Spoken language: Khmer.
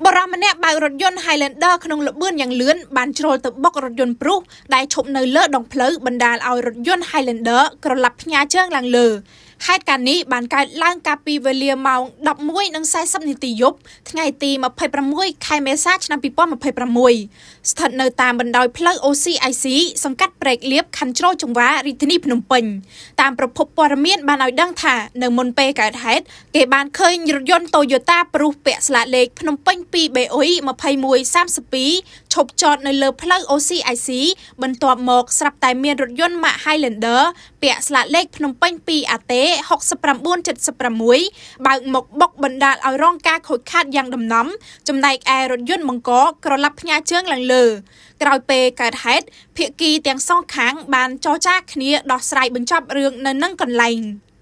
បុរសម្នាក់បើករថយន្ត Highlander ក្នុងល្បឿនយ៉ាងលឿនបានជ្រុលទៅបុករថយន្ត Prius ដែលឈប់នៅលើដងផ្លូវបណ្ដាលឲ្យរថយន្ត Highlander ក្រឡាប់ផ្ញើជើងឡើងលើហេតុការណ៍នេះបានកើតឡើងកាលពីវេលាម៉ោង11:40នាទីយប់ថ្ងៃទី26ខែមេសាឆ្នាំ2026ស្ថិតនៅតាមបណ្ដោយផ្លូវ OCIC សង្កាត់ព្រែកលៀបខណ្ឌជ្រោយចង្វារាជធានីភ្នំពេញតាមប្រភពព័ត៌មានបានឲ្យដឹងថានៅមុនពេលកើតហេតុគេបានឃើញរថយន្ត Toyota Prius ពាក់ស្លាកលេខភ្នំពេញ 2BU 2132ឈប់ចតនៅលើផ្លូវ OCIC បន្ទាប់មកស្រាប់តែមានរថយន្តម៉ាក Highlander ពាក់ស្លាកលេខភ្នំពេញ 2AT 6976បើកមកបុកបណ្ដាលឲ្យរងការខូចខាតយ៉ាងដំណំចំណែកឯរថយន្តបង្កក្រឡាប់ផ្ញើជើងឡើងលើក្រោយពេលកើតហេតុភាគីទាំងសងខាងបានចរចាគ្នាដោះស្រាយបញ្ចប់រឿងនៅនឹងកន្លែង។